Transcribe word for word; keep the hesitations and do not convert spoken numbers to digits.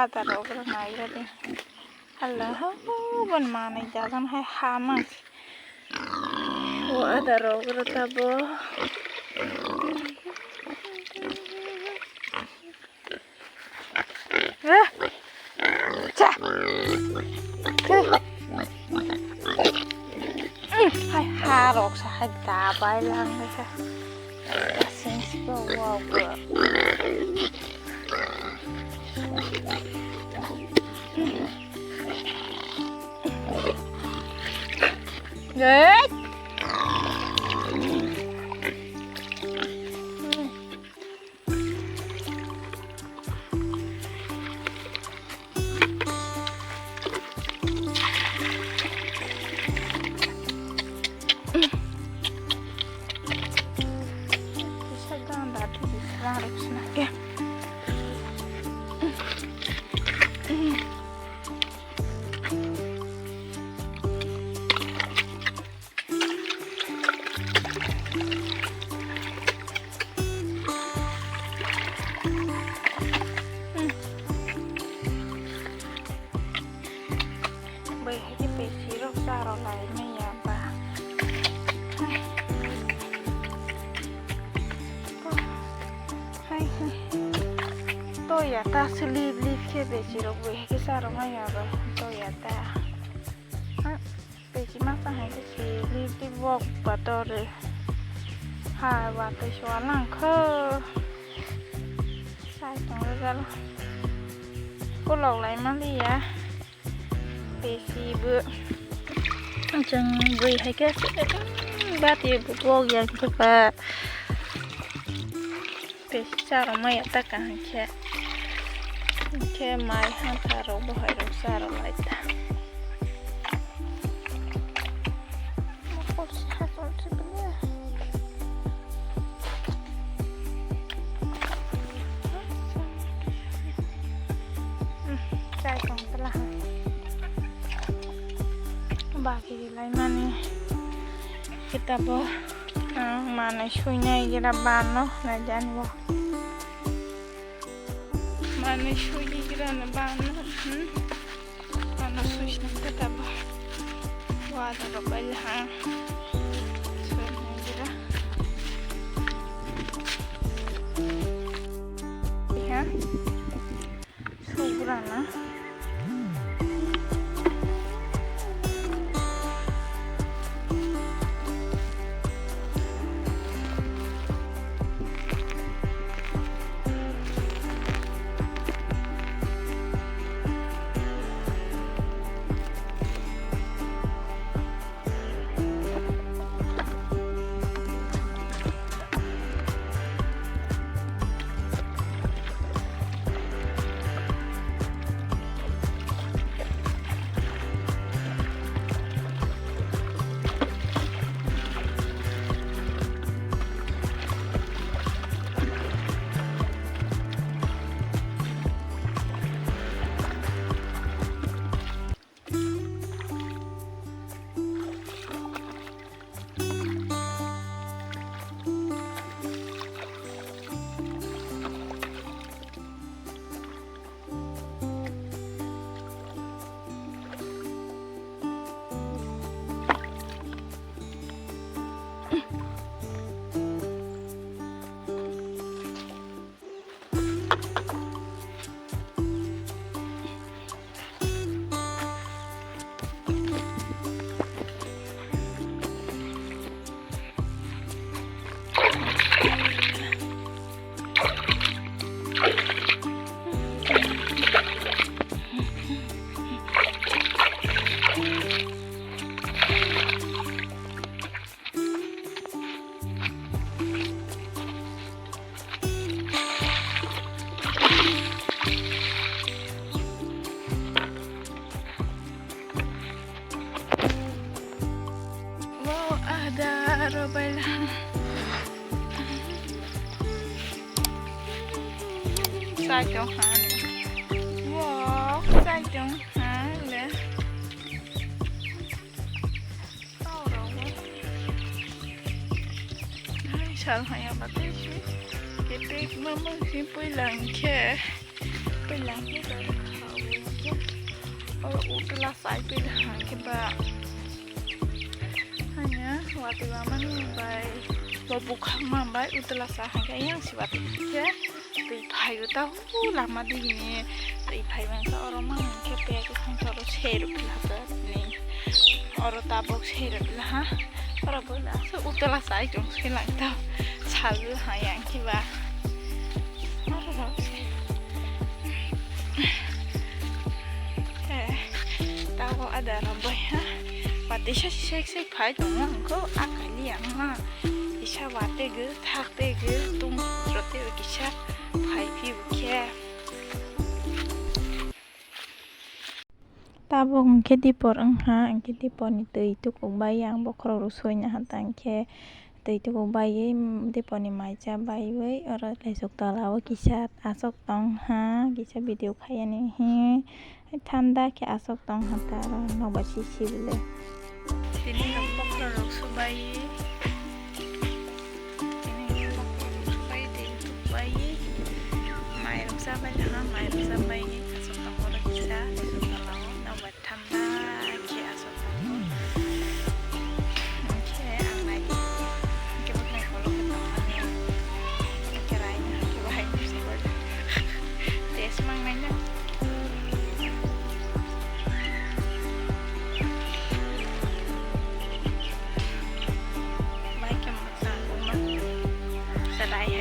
Ada rok ro nai ro de. Hala ho bon manai jagan hai ha mang. O ada rok ro tabo. Eh. Cha. Eh. Hai ha rok sa hai da bai lang le ha. Sing si ko wa ko. Good. Bai hai khe pesi rok cha rw lai manya ba. Hai, hai. To ya ta slip lip khe pesi rok bai hai khe cha rw manya ba. To ya ta. Ha. Pesi masa hai khe si lip twi bok ba tore. Ha, watwi sua lang kho. Sai tong rwjalo. Kolok lai maliya. Pesi bo. Chwng bui hai khe bati bo bok yang khe ba. Pesi cha rw maya ta kaham khe. Khe mai hapha rok bo hai rok cha rw lai ta. Chai tong tla ha. Bagi lai mani. Kita bo, ah, manwi suinai gira bano, na jani bo. Manwi sui gira na bano, hmm. Bano sui sina kita bo. Wa da ro bai ha. Suinai gira. Ha. Sugrana. Wow, ada ro baila. Sai tong ha ni. Wow, sai tong ha le. Tao rok bo. Hai sal haya ba tei si. Ketek ma ma si pui lang khe. Pui lang khe. Oro utla chai pili hangkhe ba hanya watwi mamani bai bo bukhak man bai utla cha hangkhe yang si watwi khe twi phaio ta hu lama digini twi phai mangsa oro mang hangkhe pek hangkhe oro sei rw pila ni oro tabok sei rw pila ha oro bo la se utla chai tong se lang ta sal ha yang khe ba oro rok se. Eh, tabo ada ramboi ha. Watisa sisek sek phai tongo angko akali ang ma. Isa wate ge thak te ge tung rote kisa phai phi bukhe. Tabo angke dipor ang ha, angke dipor ni twi tukuk bai ang bokhorok rok soina ha tangkhe. Twi tuku baiwi, mm, diponi maisa baiwi, oro laisok tola o kisa asok tong ha, kisa video khaiyani hi. Thanda khe asok tong ha ta oro nokbar si si bole. Tini rok bokhorok rok subai. Tini rok bokhorok rok subai, tei tuk bai. Mai rok chabai ha, mai rok chabai. Asok tong oro kisa, laisok tola o nokbar. Thanda khe aswk tongo. Khe ang nai khe bo khe follow khe tongmani. Khe raina khe bahai ni sabo. Test mang naina. Bahai khe mwchang wngma. Sadai